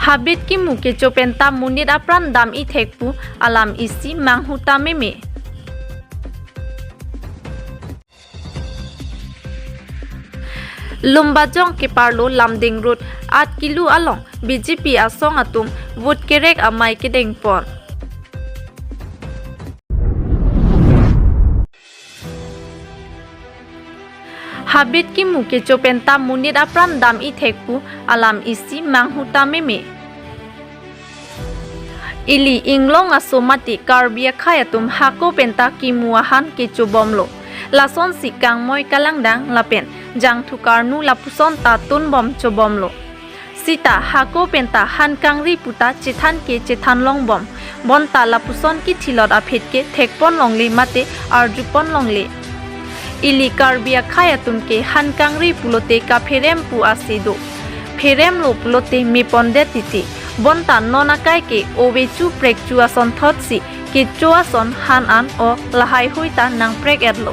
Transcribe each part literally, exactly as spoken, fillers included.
Habit kimu kecho penta monit apran dam-i thek pu alam isi manghu ta meme. Lumbajong keparlo Lumding Road at kilu along B J P asong atum vote kerek amei kedeng pon. Habit kimu kecho penta monit apran dam-i thek pu alam isi manghu ta meme. Ili inglong aso mate Karbi akhei atum hako penta kimu ahan kecho bomlo. Lasonsi kangmoi kalangdang lapen jangthu karnu lapuson ta tun bom cho bomlo. Sita hako penta han kangri puta chethan ke chethan long bom. Bonta lapuson kithilot aphet ke thek pon longle mate arju pon longle. Ili Karbi akhei atum ke han kangri pulote kapherem pu ase do. Pheremlo pulote me pon det titi. Bonta non akai ke ove chu prek chu ason thotsi kecho ason han an o lahai hui ta nangprek etlo.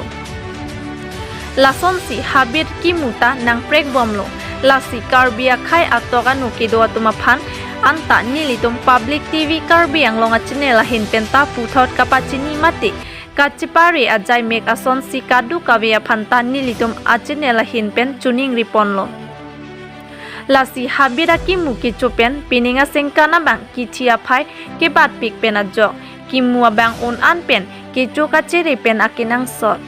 Lasonsi habit kimu ta nangprek bomlo. Lasi Karbi akhei atok anu kedo atum aphan anta nelitum Public T V Karbi Anglong a channel ahin penta puthot kapachini mate kachepare ajai mek asonsi kadokave aphan ta nelitum a channel ahin pen choningri ponlo. Lasi habit akimu kecho pen pining asengkan abang kithi aphai kebatpik pen ajok, kimu abang un an pen kecho kachere pen akenangsot.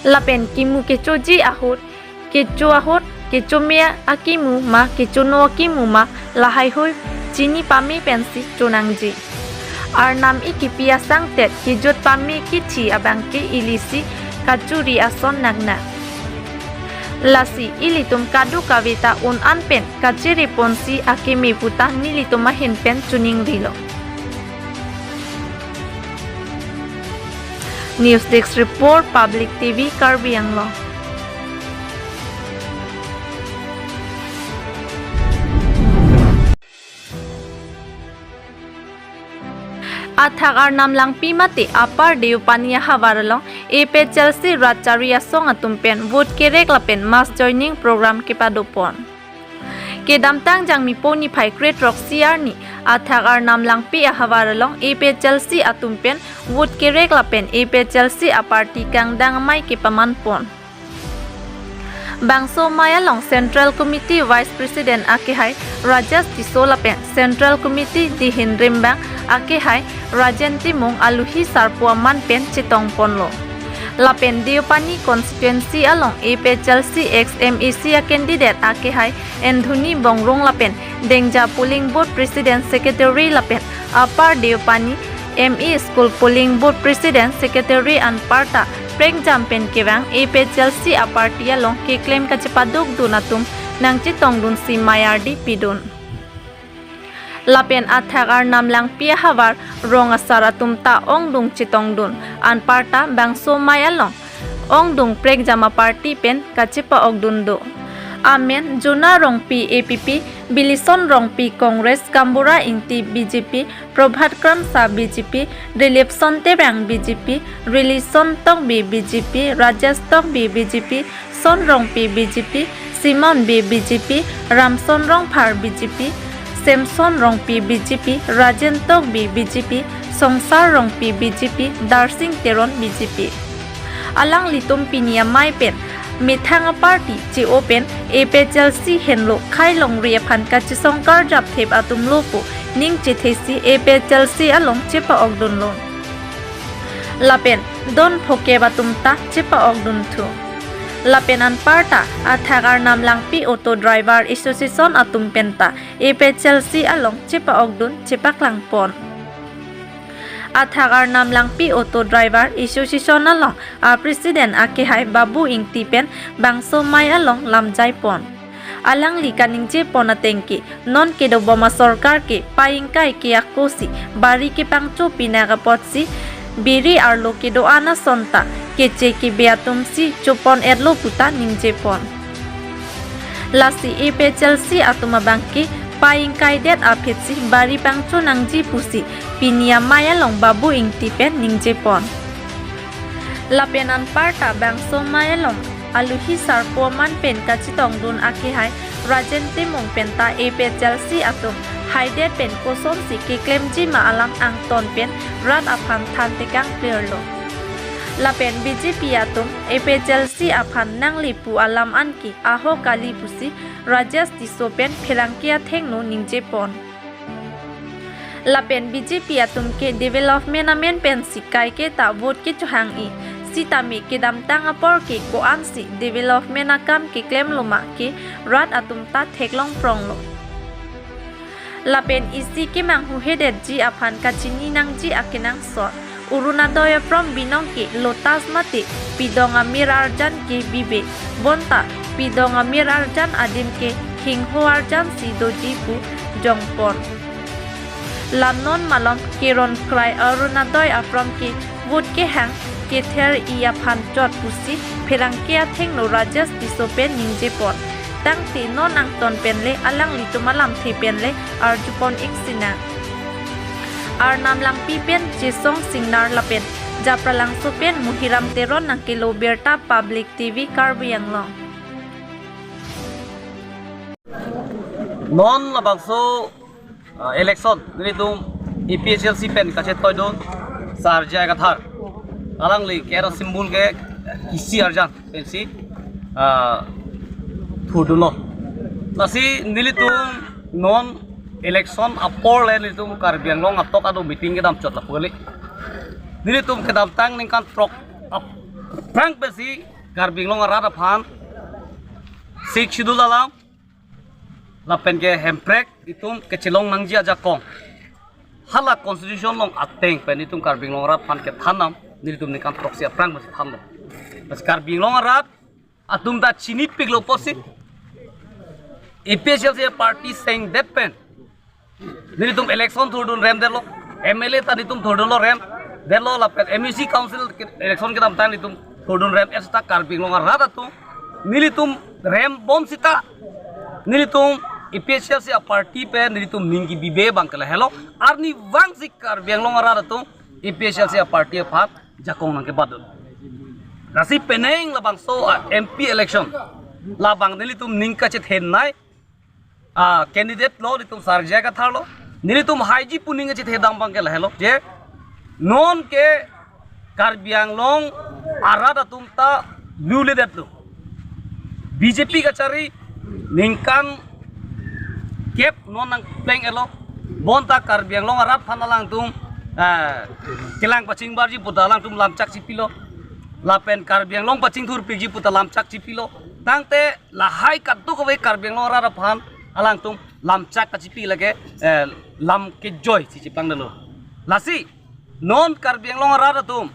Lapen kimu kechoji ahut, kecho ahut, kecho me akimu ma, kecho no akimu ma, lahai hui chini pame pensi chonangji. Arnam ikipi asangtet kejut pame kithi abang ke ilisi kachuri ason nangnak. Lasi ilitum kadokave ta un an pen kachere ponsi akeme puta nelitum ahin pen choningrilo. News Desk Report, Public T V Karbi Anglong. Athak Arnam Langpi mate Upper Deopani ahavar along A P H L C rat chari asong atum pen vote kerek lapen mass joining program kepado pon. Kedamtang Jangmipo niphai krethrok C R ni Athak Arnam Langpi ahavar along A P H L C atum pen vote kerek lapen A P H L C aparty kangdang amei kepaman pon. Bangso amei along Central Committee Vice President akehai Rajesh Tisso lapen Central Committee dihin rimbang akehai Rajen Timung aluhi sarpo aman pen chetong ponlo. Lapen Deopani constituency along A P H L C ex M A C a candidate akehai Anthony Bongrung lapen Dengja polling booth president secretary lapen Upper Deopani M E school polling booth president secretary anparta prekjam pen kevang A P H L C aparty along keklem kachepaduk dun atum nangchetong dunsi mei ardi pidun. Lapen Athak Arnam Langpi ahavar rong asar atum ta ongdung chetong dun, anparta bangso amei along ongdung prekjam aparty pen kachepa-ok dun do. Amen Jona Rongpi A P P, Bilison Rongpi Congress, Kambura Ingti B J P, Prabhat Kramsa B J P, Dilipson Terang B J P, Rilison Tokbi B J P, Rajesh Tokbi B J P, Son Rongpi B J P, Simon Bey B J P, Ramson Rongphar B J P, Samson Rongpi B J P, Rajen Tokbi B J P, Songsar Rongpi B J P, Darsing Teron B J P. Alanglitum pini amei pen methang aparty che-o pen A P H L C henlo khei longri aphan kachesong karjap thep atum lo pu ning chethesi A P H L C along chepa-ok dunlo. Lapen don phokep atum ta chepa-ok dunthu. Lapen anparta Athak Arnam Langpi Auto Driver Association atum penta A P H L C along chepa-ok dun chepaklang pon. Athak Arnam Langpi Auto Driver Association along a President akehai Babu Ingti pen bangso amei along lamjai pon. Alangli kaningje pon ateng ke non kedobom asorkar ke pa ingkai ke akosi bari kepangcho pinak apotsi biri arlo kedo-an ason ta keche kebe atumsi chopon etlo puta ningje pon. Lasi A P H L C atum abang ke pa ingkai det aphetsi bari pangcho nangji pusi pini amei along Babu Ingti pen ningje pon. Lapen anparta bangso amei along Aluhi sarpo aman pen kachetongdun akehai Rajen Timung penta A P H L C atum haidet pen kosonsi keklemji ma alam angton pen rat aphan than tekang clear lo. Lapen B J P atum A P H L C aphan nangli pu alam anke ahok kali pusi Rajesh Tisso pen pherangke athengno ningje pon. Lapen B J P atum ke development amen pensi kaike ta vote kechohang-i. Sitame kedamtang apor ke ko-ansi development akam keklem lo ma ke rat atum ta theklong prong lo. Lapen isi kemanghu hedetji aphan kachini nangji akenangsot. Orunodoi aprom binong ke lotus mate pidong amir arjan ke bibe. Bonta pidong amir arjan adim ke hingho arjan si doji pu jongpon. La non malom keron krai Orunodoi aprom ke vote kehang kether-i aphan chot pusi pherangke athengno Rajesh Tisso pen ningje pon. Tangte non angton pen le alanglitum alamthe pen le arjupon ik sinang. Arnam Langpi pen Chesong Singnar lapen Japralangso pen Muhiram Teron nangkelo birta Public T V Karbi Anglong. Non labangso, ah, election nelitum A P H L C pen kachetoidun Sar J I Kathar. Alangli ke aro symbol ke isi arjan pensi, ah, thurdunlo. Lasi nelitum non election apor le nelitum Karbi Anglong atok ado meeting kedam chot lapu kali. Nelitum kedamtang ningkan throk aphrang pensi Karbi Anglong arat aphan Sixth Schedule alam lapen ke hemprek itum kechelong nangji ajakong hala constitution along ateng pen itum Karbi Anglong arat aphan kethan nam nelitum ningkan throksi aphrang pensi thanlo. Lasi Karbi Anglong arat atum ta chinipiklo pusi A P H L C party sengdet pen nelitum election thurdun remdetlo, M L A ta nelitum thurdunlo remdetlo, lapen M A C council ke-, election kedamtang nelitum thurdun rem, seta Karbi Anglong arat atum nelitum rembom seta nelitum A P H L C a party pen nelitum ning kebibe abang ke lahelo, arnivangsi Karbi Anglong arat atum A P H L C a party aphan jakong nangkebatdun. Lasi penang labangso, ah, M P election labang nelitum ning kachethenei, ah, candidate lo, nelitum Sar J I Kathar lo, nelitum haiji pu ning kachethedam abang ke lahelo je non ke Karbi Anglong arat atum ta luledetlo. B J P kachari ningkan kep non nangpleng-etlo. Bonta Karbi Anglong arat aphan alangtum, eh, kelang pachingbarji puta alangtum lamchak chipilo. Lapen Karbi Anglong pachingthurpikji puta lamchak chipilo. Tangte lahai kadokave Karbi Anglong arat aphan alangtum lamchak kachipi lake, eh, lam kejoi si chipangdetlo. Lasi non Karbi Anglong arat atum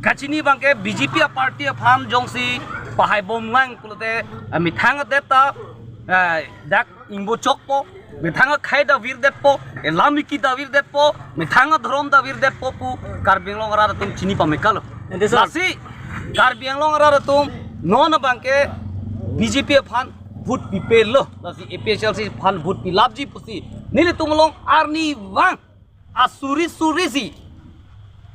kachini abang ke B J P a party aphan jongsi pahaibom lang pulote, eh, methang adet ta, eh, dak ingbo chokpo, methang akhei ta virdetpo, elam iki ta virdetpo, methang adhorom ta virdetpo pu Karbi Anglong arat atum chini pamekalo. Ante sir. Lasi Karbi Anglong arat atum non abang ke B J P aphan vote pipelo, lasi A P H L C aphan vote pilapji pusi nelitum along arnivang asuri suri si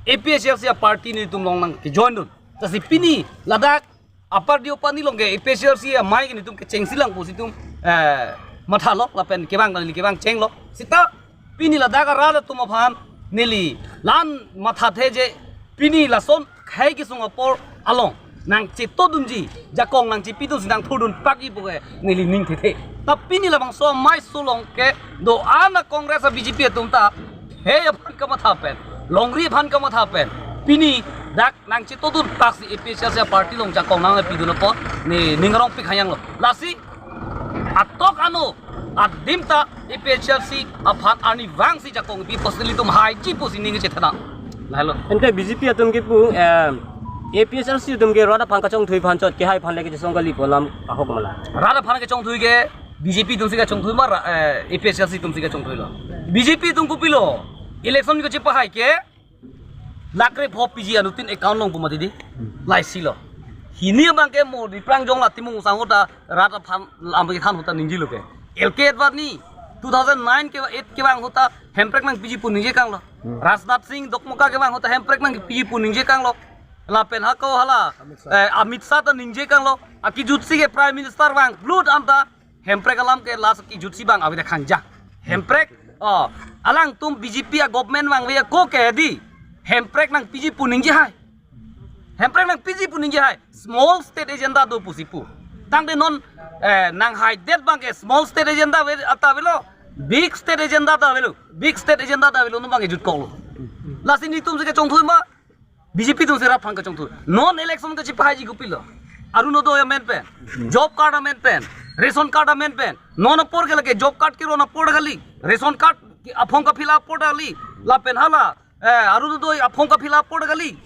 A P H L C a party nelitum along nangkejoindun. Lasi pini ladak apar diopani along ke A P H L C amei ke nelitum kechengsilang pusi itum, eh, mathalo lapen kevang kali kevang chenglo. Seta pini ladak arat atum aphan neli la-an mathathe je pini lason khei kesung apor along nangchetodunji, jakong nangchipidunsi nangthurdun pakji pu ke neli ning thethe. Ta pini labangso amei sulong ke do-an a Congress a B J P atum ta hei aphan kamatha pen, longri aphan kamatha pen, pini dak nangchetodun paksi A P H L C a party along jakong nangpidun apot ne ning arong pik hayang lo. Lasi atok ano adim ta A P H L C aphan arnivangsi jakong pi pusi nelitum haiji pusi ning chethanang. Lahelo. Ante B J P atum kipu, eh, A P H L C atum ke rat aphan kachongthui aphan chot kehai aphan le kechesong kali pu alam ahok ma la? Rat aphan kachongthui ke B J P atumsi kachongthui ma ra-, eh, A P H L C atumsi kachongthuilo? B J P atum kopilo? Election kachepahai ke lakh kre pho piji anuttin account along pu mati di. Laisilo. Hini abang ke mo di prang jong la Timung Sangho ta rat aphan lam kethan ahut ta ningjilo ke. L K Advani two thousand nine ke eight kevang ahut ta hemprek nangpiji pu ningje kanglo. Hmm. Rajnath Singh Dokmoka kevang ahut ta hemprek nangpiji pu ningje kanglo. Lapen hako hala, Amit Shah. Eh, Amit Shah ta ningje kanglo. Akejutsi ke Prime Minister vang blut anta. Hemprek alam ke last kejutsi abang avedet khangja. Hemprek, oh, alangtum B J P a government vangve ako ke di. Hemprek nangpiji pu ningje hai. Hemprek nangpiji pu ningje hai. Small state agenda do pusi pu. Tangte non, eh, nanghaidet abang ke small state agenda ave, ata avelo. Big state agenda ta avelo. Big state agenda ta avelo, non abang kejut koklo. Lasi netum si kechongthui ma. B J P atum si rat aphan kechongthui. Non election kachipahaiji kopilo. Arunodoi amen pen, job card amen pen, ration card amen pen. Non apor ke lake job card keron apor kali, ration card ke aphong ka-fill up apor kali. Lapen hala, eh, Arunodoi aphong ka-fill up apor kali.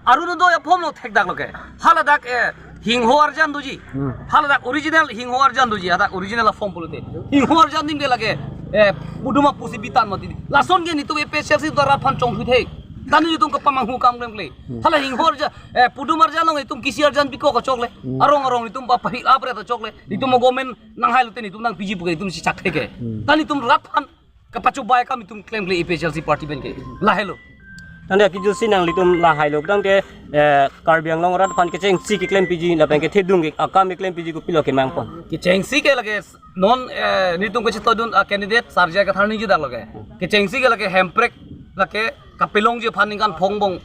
Arunodoi aphong lo thekdak lo ke. Hala dak, eh, hingho arjan doji. Hmm. Hala dak original hingho arjan doji. Hadak original aphong pulote. Hingho arjan adim ke lake, eh, pudum apusi bitan mati. Lason ke netum A P H L C atum rat aphan chongthui thek. Tani netum kapamanghu kam klemkle. Hmm. Hala hingho arjan, eh, pudum arjan along netum kisi arjan piko kachokle. Hmm. Arong arong netum pa-, pa-fill up re ta chokle. Netum mo government nanghailote netum nangpiji pu ke netum si chak thek ke. Hmm. Tani netum rat aphan kapachobai akam netum klemkle A P H L C party pen ke. Lahelo. Tangte akejutsi nanglitum lahailo. Tangte, eh, Karbi Anglong rat aphan kechengsi keklempiji lapen kethedung ke akam keklempiji kopilo kemangpon. Kechengsi ke lake non, eh, netum kachetongdun a candidate Sar J I Kathar ningje dak lo ke. Kechengsi ke lake Hemprek lake kapelongji aphan ningkan phongbong.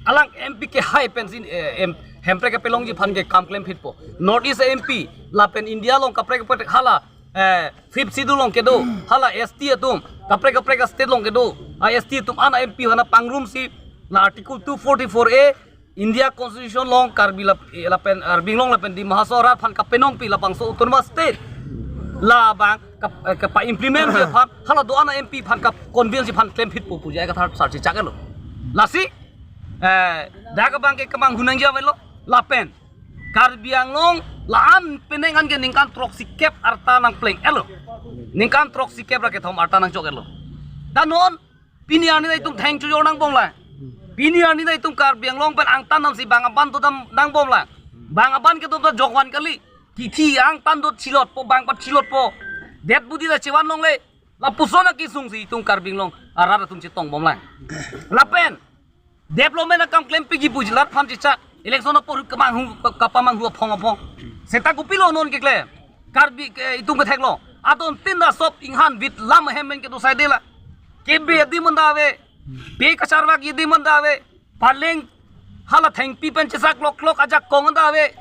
Alang M P kehai pensi, eh, em, Hemprek kapelongji aphan ke kam klemphitpo. North East M P lapen India along kaprek kaprek hala, eh, Fifth Schedule along kedo, hala S T atum, kaprek kaprek a-state along kedo, a-S T atum an a-M P aphan pangrumsi, la Article two forty-four A, India Constitution along Karbi lap-, eh, lapen, Karbi Anglong lapen Dima Hasao arat aphan kapenongpi labangso autonomous state. Labang kap-, eh, kapa-implementji aphan, hala do-an a-M P aphan kap-convince aphan klemphitpo pu J I Kathar sar chechak-etlo. Lasi, eh, dak abang ke kemanghu nangji avelo, lapen Karbi Anglong la-an penang an ke ningkan throksi kep arta nangpleng-etlo. Ningkan throksi kep ra kethom arta nangchok-etlo. Ta non, pini arni ta itum theng chojor nangbomlang. Pini arni ta itum Karbi Anglong pen angtan damsi bang aban dodam nangbomlang. Bang aban kedo ta jokvan kali. Kithi angtan do chilotpo, bang pat chilotpo. Det budi ta chevan longle. Lapuson akesung si itum Karbi Anglong arat atum chetongbomlang. Lapen development akam klempiji pu jilat aphan chechak. Election apor kemanghu, kapamanghu aphong aphong. Seta kopilo non keklem. Karbi ke itum ketheklo. Adon tin da sop inghan vit lam hem men kedo saidela. Kebe adi manda ave. Pe kacharvak adi manda ave. Paleng hala thengpi pen chesak lok lok ajakong anda ave.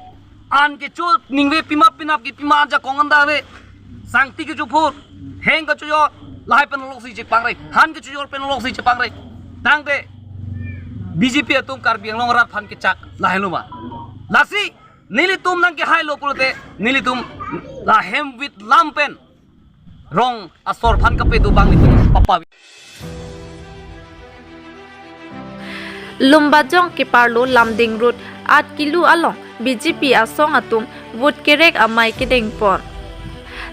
An kecho ningve pima pinap kepima ajakong anda ave. Sangti kecho phur, heng kecho yor, lahai pen lok si chepangre, han kecho yor pen lok si chepangre. Tangte B J P atum Karbi Anglong arat aphan kechak lahelo ma. Lasi nelitum nangkehailo pulote nelitum la hem vit lam pen rong asor aphan kapedo abang nelitum papa. Lumbajong keparlo Lumding Road aat kilo along B J P asong atum vote kerek amei kedengpon.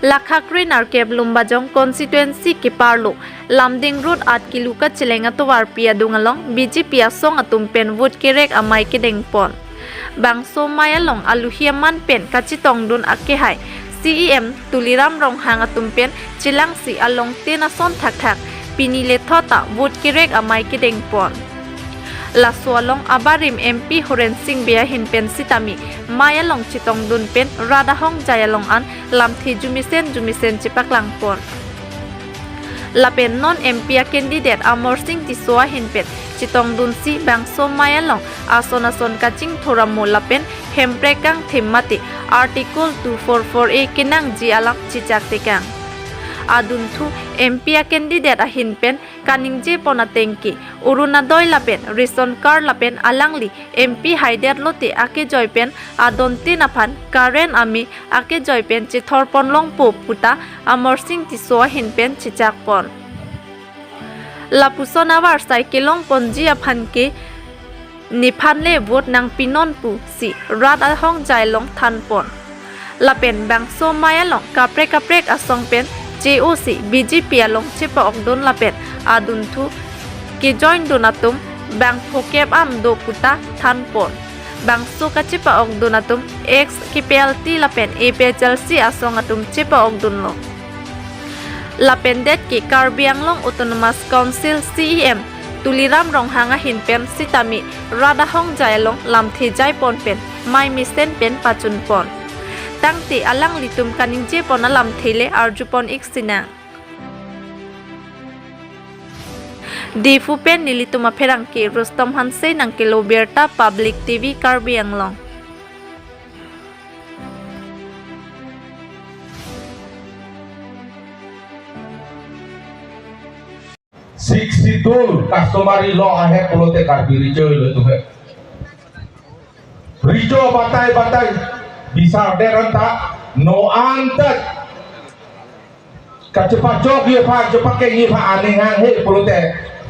Lakha kre-nerkep Lumbajong constituency keparlo Lumding Road aat kilo kacheleng atovarpi adung along B J P asong atum pen vote kerek amei kedengpon. Bangso amei along alohi aman pen kachetongdun akehai C E M Tuliram Ronghang atum pen chelangsi along tin ason thakthak pini lethot ta vote kerek amei kedengpon. Laso along abarim M P Horen Sing Bey ahin pen sitame amei along chetongdun pen rat ahongjai along an lamthe jumesen jumesen chepaklangpon. Lapen non M P a-candidate Amarsing Tisso ahin pen chetongdunsi bangso amei along ason ason kachingthur amo lapen hemprek kangthim mate Article two four four A kenangji alam chechak tekang. Adunthu M P a-candidate ahin pen kaningjepon ateng ke Orunodoi lapen ration card lapen alangli M P haidet lote akejoi pen adon tin aphan current amei akejoi pen chethorpon longpo puta Amarsing Tisso ahin pen chechakpon. Lapuson avarsai kelongponji aphan ke nephan le vote nangpinon pusi rat ahongjai along thanpon. Lapen bangso amei along kaprek kaprek asong pen che-osi B J P along chepa-okdun lapen adunthu kejoindun atum bang phokep am do puta thanpon. Bangso kachepa-okdun atum ex K P L T lapen A P H L C asong atum chepa-okdunlo. Lapen det ke Karbi Anglong Autonomous Council C E M Tuliram Ronghang ahin pen sitame rat ahongjai along lamthe jaipon pen mei mesen pen pachunpon. Tangte alanglitum kaningjepon alamthe le arjupon ik sinang. Diphu pen nelitum apherangke Rustom Hanse nangkelo birta Public T V Karbi Anglong. Sixth Schedule customary law ahem pulote Karbi recho lo tuhe. Recho batai batai bisar deran ta no antat kachepachok ye pha, chepakeng ye pha aning hanghe pulote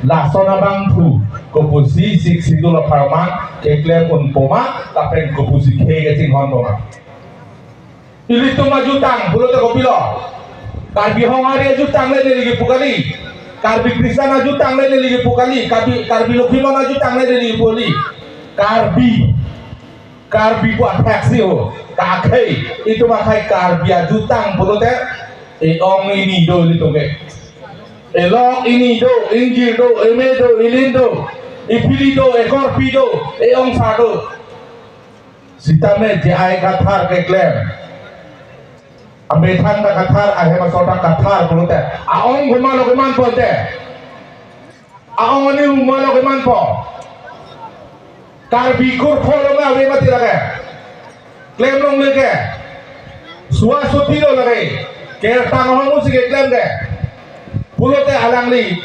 lason abangphu kopusi Sixth Schedule apharman keklem un poma lapen kopusi khei kachinghon poma. Ilitum ajutang pulote kopilo? Karbi Honghari ajutang le neli kipu kali. Karbi Christian ajutang le neli kipu kali. Karbi, Karbi Lokhimon ajutang le neli kipu kali. Karbi. Karbi pu athak si ho. Kakhei. Itum akhei Karbi ajutang pulote e-ong ini do ilitum ke. Elok ini do, ingjir do, eme do, ilin do, ipili do, ekorpi do, e-ongsa do. Sitame J I Kathar keklem. Amethang ta Kathar, ahem asor ta Kathar pulote. A-ong komatlo kemanpo te. A-ong ani komatlo kemanpo. Karbi kurkho lo ave mati lake. Klem longle ke. Sua suti lo lake. Kertang ahong usi keklem ke. Pulote alangli.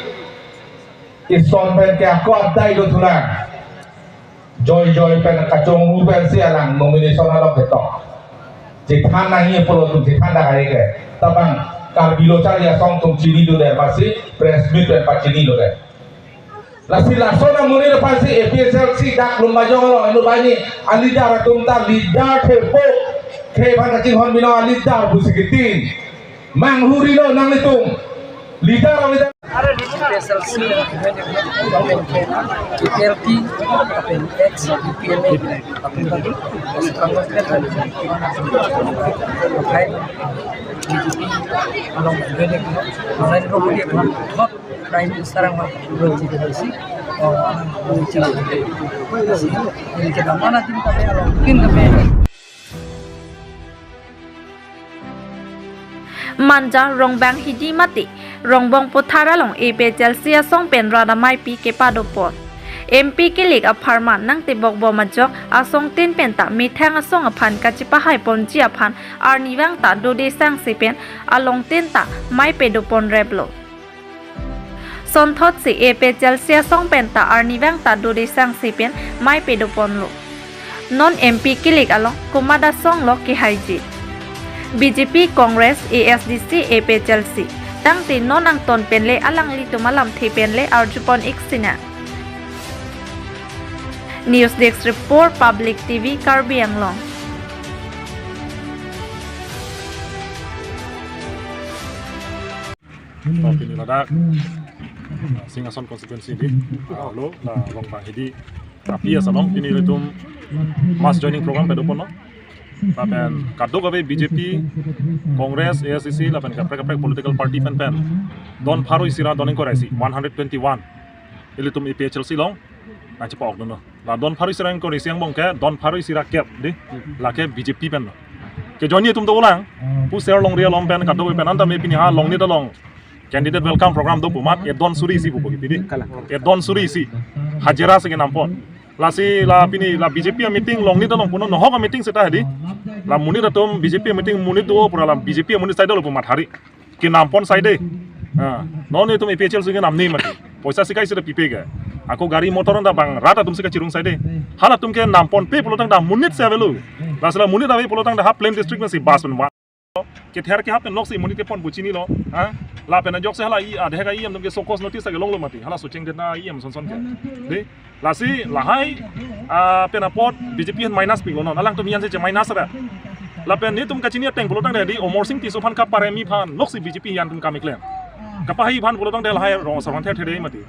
Ison pen ke ako adai do thulang. Joy joy pen kachonghu pensi alang nomination along ketok. Chethan nangji pulo atum chethan dak hai ke. Tabang Karbi Lo Charli Asong atum chini do der masi press meet pen pachini lo der. Lasi lason amonit aphansi A P H L C dak Lumbajong along eno banyi a-leader atum ta leader thepo. Khe aphan kachinghon binong a-leader pusi kitin. Manghuri lo nanglitum. Leader, leader. A P H L C, government ke, A P L P, lapen ex A P L A, lapen tadi, sekarang government kan, hai, B J P, along government, Narendra Modi aphan, thot Prime Minister ang, G P C, oh, G P C, jadi kita mana tim kami, along tim kami. Manja Rongbang Hidi mate Rongbong Puthar along A P H L C asong pen rat ameipi kepadopon. M P kilik apharman nangtebok bom ajok asong tin penta methang asong aphan kachepahaiponji aphan arnivang ta dode sangse pen along tin ta mei pedopon replo. Sonthotsi A P H L C asong penta arnivang ta dode sangse pen mei pedoponlo. Non M P kilik along komat asong lo kehaiji. B J P, Congress, A S D C, A P H L C. Tangte non angton penle alanglitum alamthe penle arjupon ik sinang. News Desk Report, Public T V, Karbi Anglong. Tapi ini ladak Singhason constituency di, ah, lo, la Rongbang Hidi. Tapi ya salong pini ilitum mass joining program pedopon lo. Lapen kadokave B J P, Congress, A S D C, lapen kaprek kaprek political party pen pen don pharo isi ra don ingkoi ra isi, one hundred twenty-one. Ilitum A P H L C along nangchepa-ok dunlo. La don pharo isi ra ingkoi ra isi angbong ke don pharo isi ra kep di. Lake B J P pen lo. Ke join atum dolang. Pu ser longri along pen kadokave pen anta me pini ha Longnit along candidate welcome program do pu amat e don suri isi pupo kipi di. E don suri isi. Hajira si kenampon. Lasi la pini la B J P meeting Longnit along punon, nohok meeting seta hedi. La monit atum B J P meeting monit do pura la B J P monit side lo pu amat hari. Kenampon side. Ah, non itum A P H L C kenamne mati. Poisa si kaisi ta pipe ke. Ako gari motor anta bang rat atum si kachirung side. Halatum kenamponpe pulotangte monit si avelo. Lasi la monit ave pulotangte ha plain district pensi bus pen va. Kether kehap pen loksi monit kepon pu chinilo. Ha? Lapen ajoksi hala i adhe ka E M atum ke show cause notice ta kelonglo mati. Hala Socheng Dena E M sonson ke. De. Lasi lahai, ah, pen apot B J P aphan minus piklo non. Alangtum E M si che minus ra. Lapen netum kachini ateng pulotangte di Amarsing Tisso aphan kaparemi aphan loksi B J P E M atum kam keklem. Kapahai aphan pulotangte lahai rong sarong ther ther mati.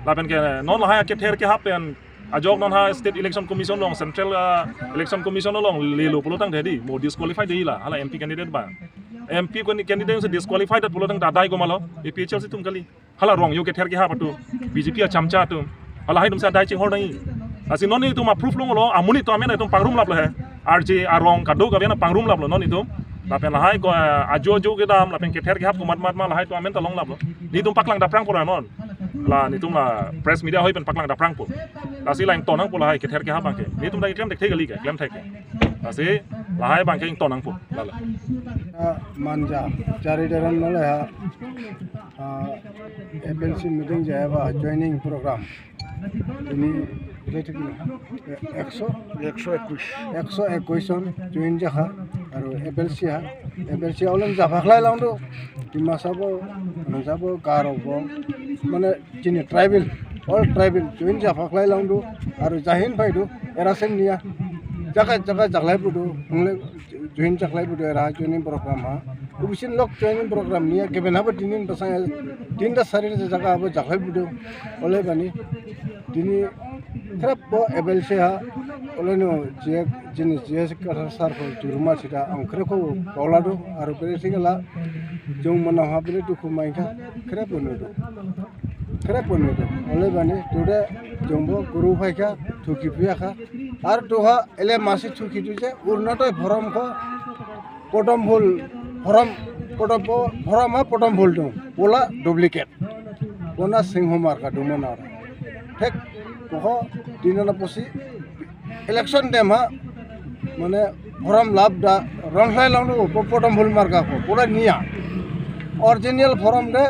Lapen ke non lahai kether kehap pen ajok non ha State Election Commission along, Central, ah, Election Commission along lelo pulotangte di mo disqualified de la hala M P candidate ba. M P candidate si disqualified pulotangte adai komatlo, A P H L C atum kali. Hala rong yo kether kehap atum, B J P achamcha atum. Hala lahai atum si adai chinghor nangji. Lasi non netum a-proof longlo, amonit atum amen atum pangrum laplo he. R J arong kadokave na pangrum laplo non netum. Lapen lahai ko, eh, ajo ajo kedam, lapen kether kehap komat mat ma lahai atum amen ta long laplo. Netum paklang daprang pura non. La netum la press media hoi pen paklang daprang po. Lasi la ington nangpo lahai kether kehap abangke. Netum ta keklem thekthe kali ke, klem thek ke. Lasi lahai abangke ington nangpo. Lala. Ah, Manja, Charidaran Male ha, ah, F L C meeting jaya ba joining program. Pini, pini thik na? Ekso? Ekso ekuis. Ekso ekuis jon join jakha, aru F L C ha, F L C alam japhaklai lang do. Dimasa bo, Manja bo, Garo bo, mane chini tribal, all tribal join japhaklai lang do, aru jahin pai do, era sen niya. Jaka jaka jaklai pu do, hungle join jaklai pu do era joining program ha. Ubisin lok joining program niya, keben haba tinin pasang tinta sari jaka abo jaklai pu do. Ole bani, tini khrap po F L C ha, ole no G S, jini G S Kathar sar ko juruma sida ang khrap ko paula do, aru pere sikala jong mana ha pere tu kumai kha, khrap po no do. Khrap po no do. Ole bani, today jongbo guru phai kha, thuki phuya kha. Ar to ha, ele masi thuki tu je, Orunodoi form ko, Potom Phul form, Potom Phul, form ha Potom Phul dong. Pola duplicate. Pona Singho marka dumonar. Thek, poho, dinana posi, election time ha, mane, form lap da, ronghlai lang do, po-, Potom Phul marka ko, pola niya. Original form de,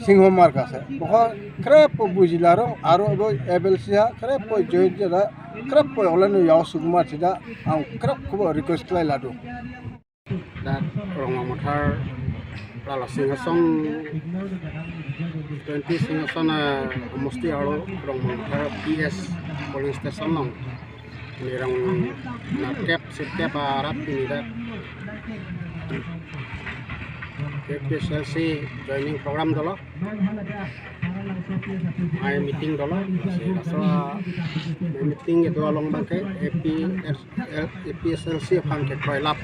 Singho marka se. Poho, khrap po buji larong, aru bo F L C ha, khrap po join jada, khrap po ole no yau sukma sida, ang khrap ko request klai lado. Dak Rongmang Mathar lalo Singhason twenty Singhason, ah, homosti arlo Rongmang Mathar P S polling station along. Pini rong nat kep, sit kep arap pini dak A P S L C joining program dolo. Mai meeting dolo, lasi laso mai meeting kedo along abangke A P S L, A P S L C aphan kekroilap.